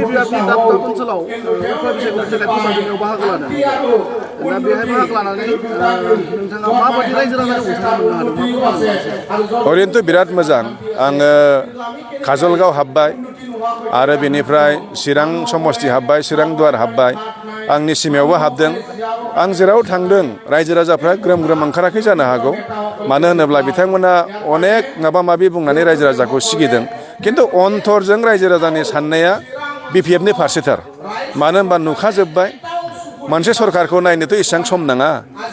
बिपिआरनि दाब दाब ओनसोलाव उफ्रा बिसायख'थिनि थाखाय फोसावनायाव बाहागो लादों दा बेहाय बाहागो लानानै नोंथाङा माबायदि रायजो राजानि अनसायनाय मोननो हादों ओरैनोथ' बिराद मोजां आङो काजलगाव हाबबाय आरो बेनिफ्राय चिरां समस्ति हाबबाय चिरां दुवार हाबबाय आंनि सिमायावबो हाबदों आं जेराव थांदों रायजो राजाफ्रा ग्रोम ग्रोम ओंखाराखै जानो हागौ मानो होनोब्ला बिथांमोना अनेक माबा माबि बुंनानै रायजो राजाखौ सिगिदों खिन्थु अन्तरजों रायजो राजानि साननाया बिपिएफनि फारसेथार मानो होनबा नुखाजोब्बाय मोनसे सरकारखौ नायनोथ' एसेबां सम नाङा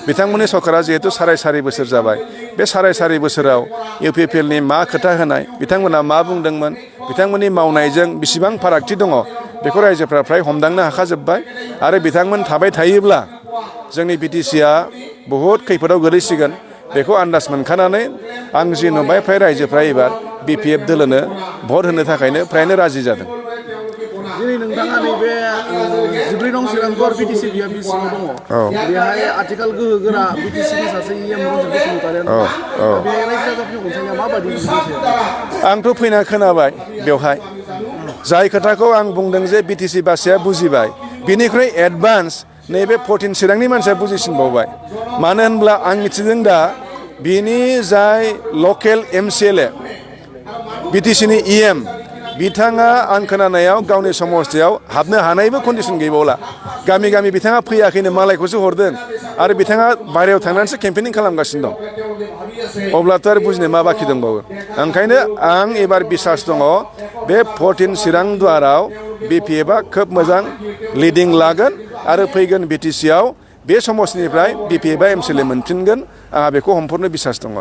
बिथांमोननि सरकारा जिहेतु साराय बोसोर जाबाय बे साराय बोसोराव इउपिपिएलनि मा खोथा होनाय बिथांमोना मा बुंदोंमोन बिथांमोननि मावनायजों बेसेबां फारागथि दङ बेखौ रायजोफ्रा फ्राय हमदांनो हाखाजोब्बाय आरो बिथांमोन थाबाय थायोब्ला जोंनि बिटिसिआ बहुद खैफोदाव गोलैसिगोन बेखौ आन्दाज मोनखानानै आं जि नुबाय फ्राय रायजोफ्रा एबार बिपिएफ दोलोनो भट होनो थाखायनो फ्रायनो राजि जादों दिनै नोंथाङा नैबे 14 नं चिरां दुवार बिटिसि बिएफनि सिङाव दङ बेहाय आथिखाल गोहो गोरा बिटिसिनि सासे इएम रन्जित बसुमतारियानो बेहाय रायजो राजाफोरनि अनसायनाया माबायदि आंथ' फैना खोनाबाय बेवहाय जाय खोथाखौ आं बुंदों जे बिटिसि बासिया बुजिबाय बिनिख्रुइ एडभान्स नैबे 14 चिरांनि मानसिया बुजिसिनबावबाय मानो होनब्ला आं मिथिदों दा बिनि जाय लकेल एमसिएलए बिटिसिनि इएम बिथाङा आं खोनानायाव गावनि समस्तियाव हाबनो हानायबो कन्डिसन गैबावला गामि गामि बिथाङा फैयाखैनो मालायखौसो हरदों आरो बिथाङा बाहेरायाव थांनानैसो केम्पेनिं खालामगासिनो दं अब्लाथ' आरो बुजिनो मा बाखि दंबावो ओंखायनो आं एबार बिसास दङ बे 14 चिरां दुवाराव बिपिएफआ खोब मोजां लिडिं लागोन आरो फैगोन बिटिसिआव बे समस्तिनिफ्राय बिपिएफआ एमसिएलए मोनफिनगोन आंहा बेखौ हमफोरनो बिसास दङ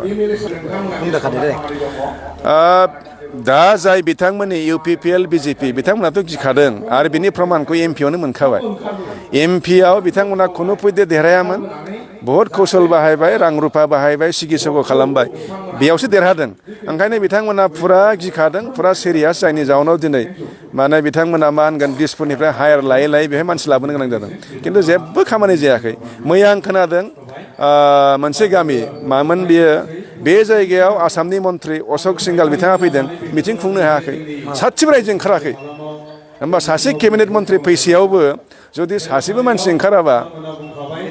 दा जाय बिथांमोननि इउपिपिएल बिजेपि बिथांमोनाथ' गिखादों आरो बिनि प्रमानखौ एमपिआवनो मोनखाबाय एमपिआव बिथांमोना खुनु फैदे देरहायामोन बहुद कौशल बाहायबाय रां रुफा बाहायबाय सिगिसग' खालामबाय बेयावसो देरहादों ओंखायनो बिथांमोना फुरा गिखादों फुरा सिरियास जायनि जाउनाव दिनै माने बिथांमोना मा होनगोन दिसपुरनिफ्राय हायार लायै बेहाय मानसि लाबोनो गोनां जादों खिन्थु जेबो खामानि जायाखै मैया आं खोनादों मोनसे गामि मामोन बियो बे जायगायाव आसामनि मन्त्रि अशक सिंघाल बिथाङा फैदों मिटिं खुंनो हायाखै सासेबो रायजो ओंखाराखै होमबा सासे केबिनेट मन्त्रि फैसेयावबो जुदि सासेबो मानसि ओंखाराबा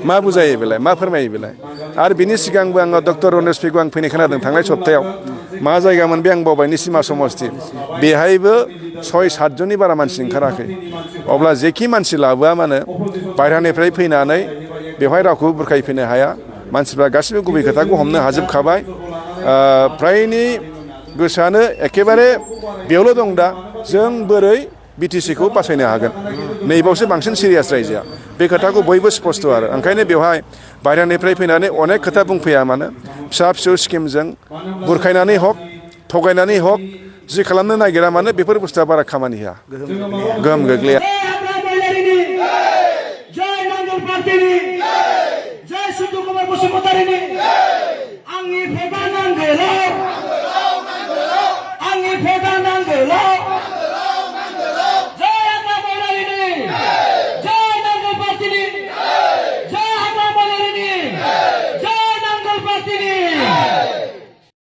मा बुजायो बेलाय मा फोरमायो बेलाय आरो बिनि सिगांबो आङो डक्टर रनेस पेगु आं फैनाय खोनादों थांनाय सप्तायाव मा जायगामोन बे आं बावबाय निसिमा समस्ति बेहायबो 6-7 जननि बारा मानसि ओंखाराखै अब्ला जेखि मानसि लाबोआ मानो बायह्रानिफ्राय फैनानै बेवहाय रावखौबो बुरखायफैनो हाया मानसिफ्रा गासिबो गुबै खोथाखौ हमनो हाजोबखाबाय फ्रायनि गोसोआनो एखेबारे बेयावल' दं दा जों बोरै बिटिसिखौ बासायनो हागोन नैबावसो बांसिन सिरियास रायजोआ बे खोथाखौ बयबो स्पस्ट आरो ओंखायनो बेवहाय बायह्रानिफ्राय फैनानै अनेक खोथा बुंफैया मानो फिसा फिसौ स्किमजों बुरखायनानै हक थगायनानै हक जि खालामनो नागिरा मानो बेफोर बुस्थुआ बारा खामानि होआ गोहोम गोग्लैया जय नांगल पार्टीनि जय सुदु कुमार बसुमतारीनि